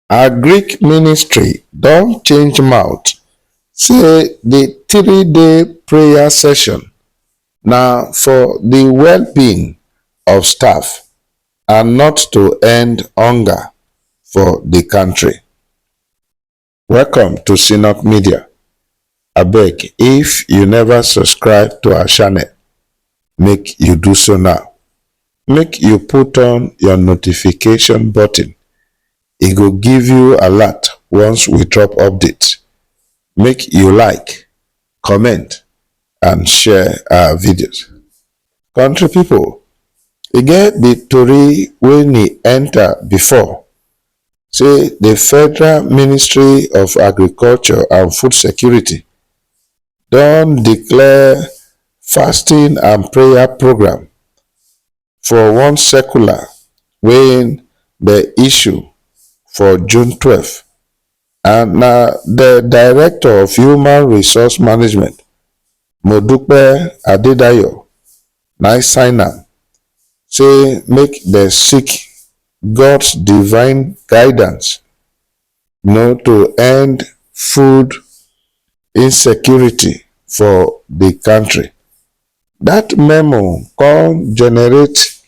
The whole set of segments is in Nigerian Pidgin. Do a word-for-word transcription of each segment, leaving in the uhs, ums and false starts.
Our Greek ministry don change mouth, say the three-day prayer session na for the well-being of staff and not to end hunger for the country. Welcome to Synod Media. Abeg, if you never subscribe to our channel, make you do so now. Make you put on your notification button. E go give you alert once we drop update. Make you like, comment, and share our videos. Country people, e get the tori wey e enter before, say the Federal Ministry of Agriculture and Food Security don declare fasting and prayer program for one circular wey dem issue for June twelve, and na the Director of Human Resource Management, Modupe Adedayo, na im sign am, say make dem seek God's divine guidance, you know, to end food insecurity for the country. That memo come generate,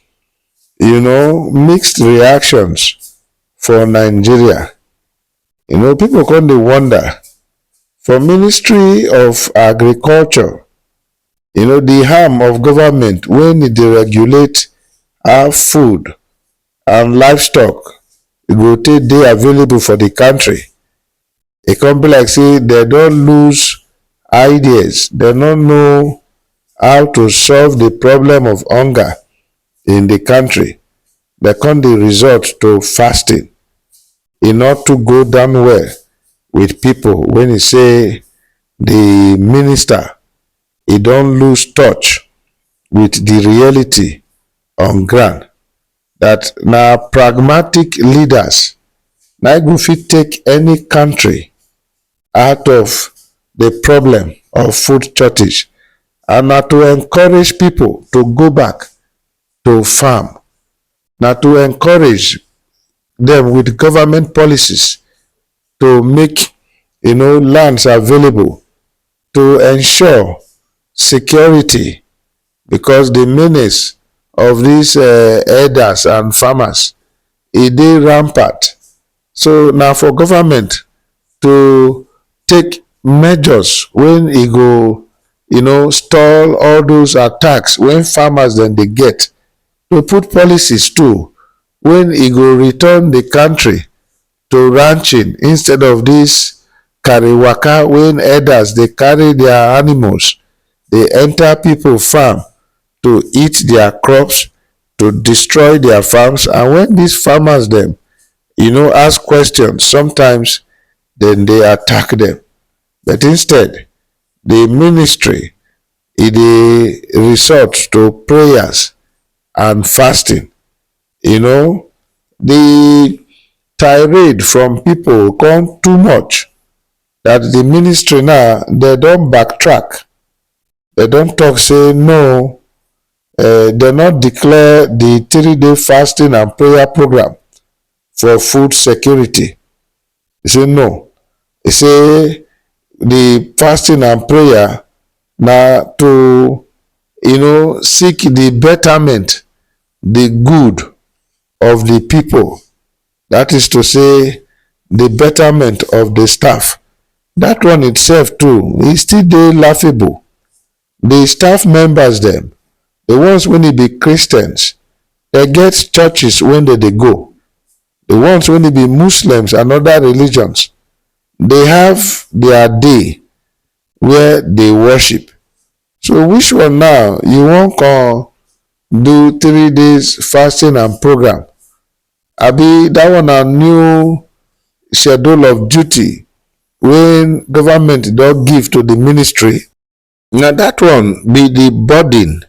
you know, mixed reactions for Nigeria. You know, people come dey wonder, for Ministry of Agriculture, you know, the arm of government wey e dey regulate how food and livestock go take dey available for the country, e come be like say dem don lose ideas, dem no know how to solve the problem of hunger in the country. Dem come dey resort to fasting. E no too go down well with people when e say the minister, e don lose touch with the reality on ground, that na pragmatic leaders na go fit take any country out of the problem of food shortage, and na to encourage people to go back to farm, na to encourage them with government policies to make, you know, lands available to ensure security, because the menace of these uh, herders and farmers, e dey rampant. So na for government to take measures when e go, you know, stall all those attacks when farmers dem dey get, to put policies too when e go return the country to ranching instead of this carry waka when herders dey carry their animals, dey enter people farm to eat their crops, to destroy their farms. And when these farmers dem, you know, ask questions, sometimes then they attack them. But instead, the ministry, e dey resort to prayers and fasting. You know, the tirade from people come too much that the ministry now, they don backtrack. They don talk say no, uh, they not declare the three-day fasting and prayer program for food security. He say no. He say the fasting and prayer na to, you know, seek the betterment, the good of the people. That is to say, the betterment of the staff. That one itself too, e still dey laughable. The staff members dem, the ones wey e be Christians, they get churches wey they dey go. The ones wey e be Muslims and other religions, they have their day where they worship. So which one now you wan come do three days fasting and program? Abi that one na new schedule of duty wey government don give to the ministry? Na that one be the burden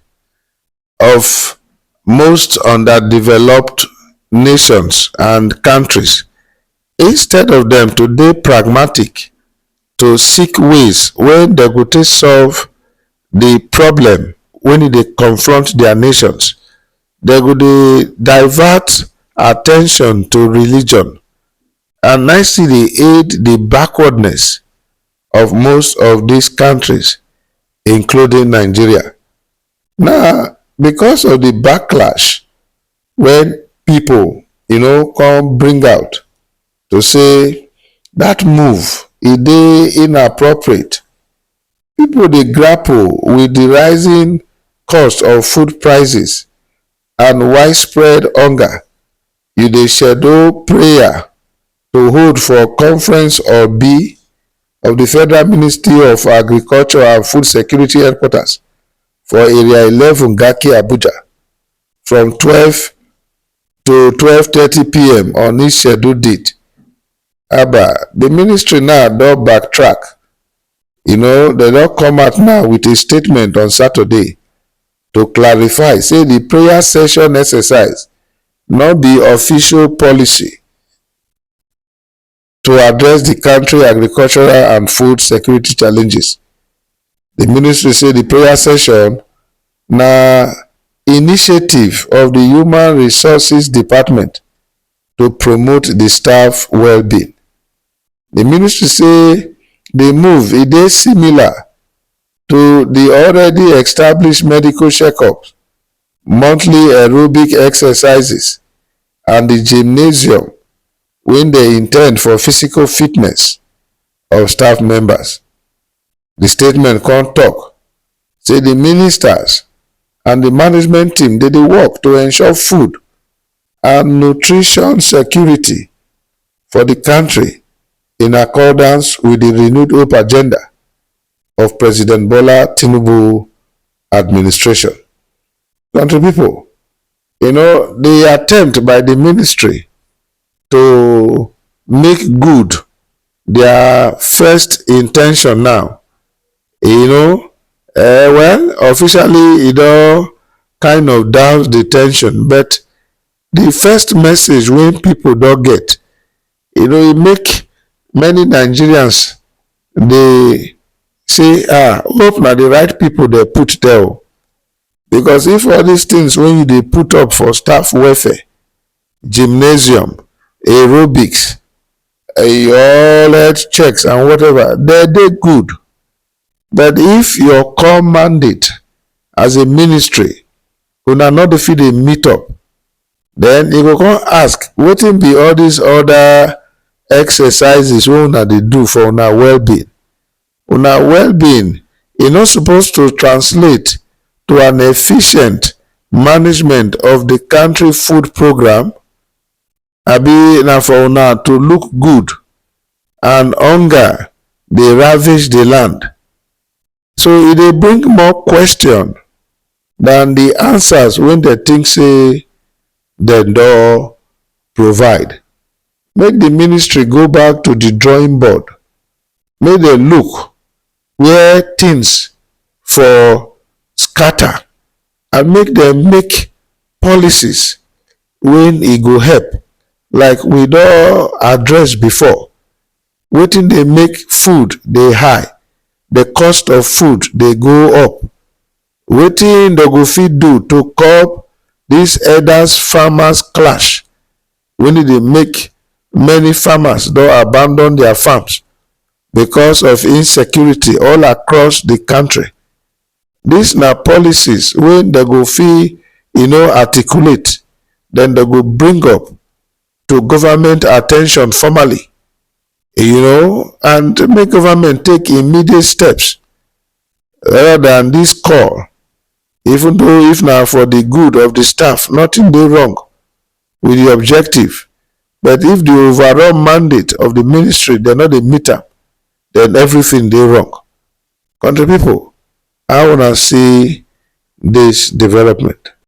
of most underdeveloped nations and countries. Instead of them to dey pragmatic, to seek ways wey they go take solve the problem wey e dey confront their nations, they go dey divert attention to religion. and na im still dey aid the backwardness of most of these countries, including Nigeria. Now, because of the backlash wey people, you know, come bring out to say that move, e dey inappropriate, people dey grapple with the rising cost of food prices and widespread hunger. You dey schedule prayer to hold for conference or be of the Federal Ministry of Agriculture and Food Security headquarters for Area eleven, Garki, Abuja, from twelve to twelve thirty p m on each scheduled date. Aba, the ministry now don backtrack. You know, they don come out now with a statement on Saturday to clarify, say the prayer session exercise no be official policy to address the country agricultural and food security challenges. The ministry say the prayer session na initiative of the Human Resources Department to promote the staff well-being. The ministry say the move, e dey similar to the already established medical checkups, monthly aerobic exercises, and the gymnasium wey dey intend for physical fitness of staff members. The statement come talk say the ministers and the management team, they dey work to ensure food and nutrition security for the country in accordance with the renewed hope agenda of President Bola Tinubu administration. Country people, you know, the attempt by the ministry to make good their first intention now, you know, uh, well, officially, e don kind of down the tension, but the first message wey people don get, you know, e make many Nigerians dey say, ah, hope na the right people they put there o. Because if all these things wey you dey put up for staff welfare, gymnasium, aerobics, eh, all health checks and whatever, they dey good. But if your core mandate as a ministry, una no dey fit dey meet up, then you go come ask, wetin be all these other exercises wey una dey do for una well-being? Una well-being, e no suppose to translate to an efficient management of the country food program? Abi na for una to look good and hunger dey ravage the land? So e dey bring more question than the answers wey dem think say dem don provide. Make the ministry go back to the drawing board, make dem look where things for scatter, and make dem make policies wey e go help, like we don address before. Wetin dey make food dey high, the cost of food dey go up, wetin dem go fit do to curb this elders farmers clash wey e dey make many farmers don abandon their farms because of insecurity all across the country. These na policies wey dem go fit, you know, articulate, then dem go bring up to government attention formally, you know, and make government take immediate steps rather than this call. Even though if na for the good of the staff, nothing dey wrong with the objective. But if the overall mandate of the ministry, dem no dey meet am, then everything dey wrong. Country people, how una see this development?